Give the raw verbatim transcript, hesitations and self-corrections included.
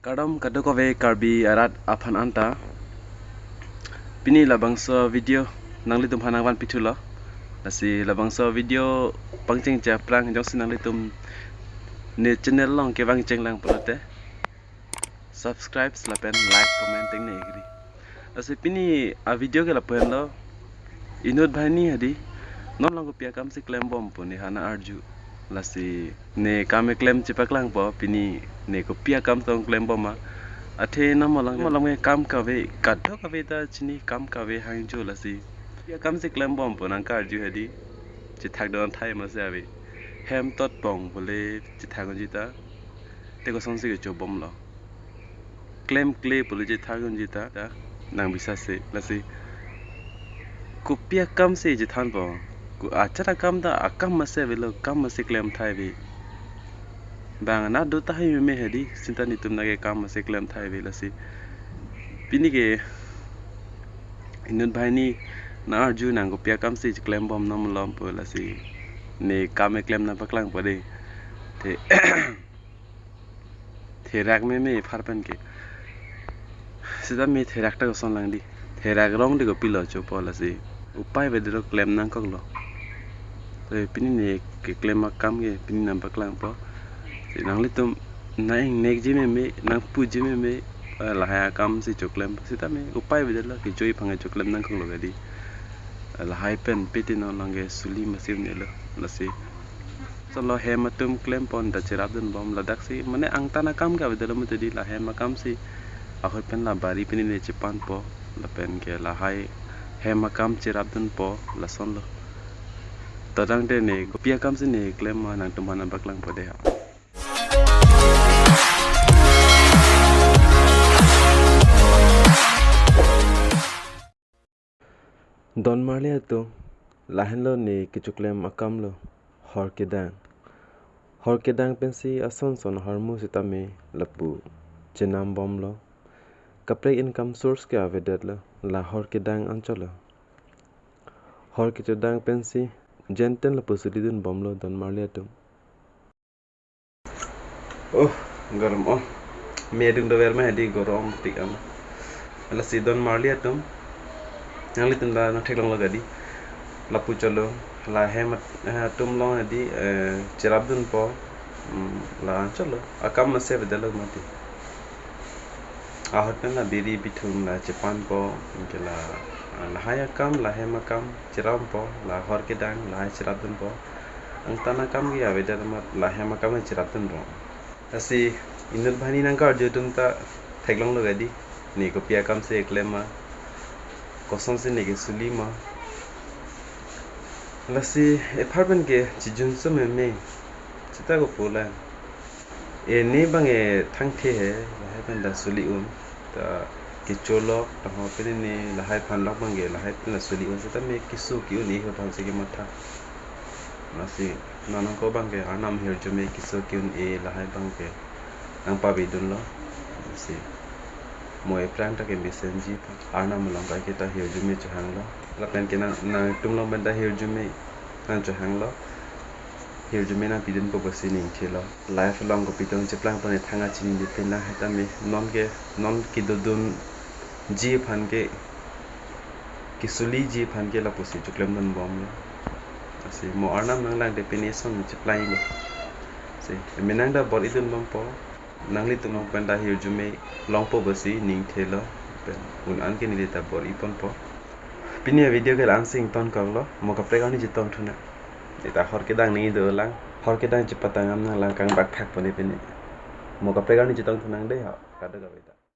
Kardom kadokave Karbi arat aphan anta. Pini labangso video nanglitum aphan nangvanpithulo. Lasi labangso video pangchengche aphrang jongsi nanglitum ne channel along kevangcheng lang pulote subscribe lapen like comment tengne ikri. Lasi pini avideo ke lapu henlo, inut banghini hadi non along kopi akamsi klembom pu ne ha nang-arju. Lasi ne kam keklem chepaklangpo, pini ne kopi akam tong klembom ma. Athe non along, non along ke kam kave, kadokave ta chini kam kave hangjo lasi. Kopi akamsi klembom pu nangkarju hadi chethak dun thai masi ave. Hem tot pong pule chethak unji ta. Te kosonsi kechobomlo. Klemkle pule chethak unji ta, ta nang bisase, lasi kopi akamsi chethanpo. Ko achar akam ta akam masi avelo, kam masi klem thai ave. Bang na do tahai meme hadi, seta netum nangke kam masi klem thai ave lasi. Pini ke inut banghini nang-arju nang kopi akamsi klembom non along pu lasi. Ne kam keklem nangpaklangpo dei. Te therak meme apar pen ke. Seta me therak ta koson lang dei. Therak rong dei kopilo chopo lasi. Upai avedetlo, klem nangkoklo. Te pini ne keklem akam ke pini nangpaklangpo. Te nanglitum nang-ingnekji meme, nangpuji meme, eh, lahai akamsi choklem. Seta me upai avedetlo, kejoi aphan choklem nangkoklo ke dei. Lahai pen pete non along ke suli masi un-elo. Lasi solo hem atum klempon ta cherapdunbom ladaksi, mane angtan akam ke avedetlo mati dei, la hem akamsi ahut pen la bari pini ne chepanpo, lapen ke lahai hem akam cherapdunpo, lasonlo. Todang te ne kopi akamsi ne klem ma nangtum aphan nangpaklangpo dei ha. Don marli atum, lahenlo ne kechoklem akamlo, hor kedang. Hor kedang pensi ason son ahormu sitame lapu chenambomlo. Kaprek income source ke avedetlo, la hor kedang anchotlo. Hor kechodang pensi jenten lapu sulidunbomlo don marli atum. Oh, gorom oh. Me adung dover ma hadi gorom tik ama. Lasi don marli atum, nanglitum ta nangtheklonglo ke dei. Lapu cholo, la hem at-, eh, atum along hadi, eh, cherapdunpo. Hmm, la cholo. Akam masi avedetlo mati. Ahut pen la biri bithum la chepanpo, anke la, ah, lahai akam, la hem akam cherappo, la hor kedang, lahai cherapdunpo. Angtan akam ke avedet amat la hem akam cherapdunpo. Lasi inut banghini nangkarju atum ta theklonglo ke dei, ne kopi akamsi klem ma, kosonsi ne kesuli ma. Lasi apar pen ke chijunso meme, seta kopulo. E ne bang e thangthe he, lahai pen ta suli un, ta kecholok, ta ho pini ne lahai aphan lok bang ke, lahai pen la suli un, seta me keso ke-un-e aphansi kematha. Lasi non ako bang ke Arnam ahirjume keso ke-un-e lahai bang ke nangpavedunlo. Lasi mo aphrang ta kemesenji aphan Arnam along kaiketa ahirjume chohanglo. Lapen ke nang, nangtum along pen ta ahirjume nangchohanglo. Ahirjume nangpidunpo pusi ningthelo. Life along kopi tong cheplangpo ne thang achinine pin lang, seta me non ke, non kedodunji aphan ke, kesuliji aphan ke lapusi choklemdunbomlo. Lasi mo Arnam nanglangte pini ason cheplanglo. Lasi menang ta bor-idunbompo. Nanglitum along pen ta ahirjume longpo pusi ningthelo. Pen un-an ke neli ta bor-iponpo. Pini avideo ke la-ansi ingtonkoklo. Mo kaprek arni chetongthu nang. Eta hor kedang nangji dolang. Hor kedang chepatangam nanglang, kangdakthakpo ne pini. Mo kaprek arni chetongthu nang dei ha. Kadokave ta.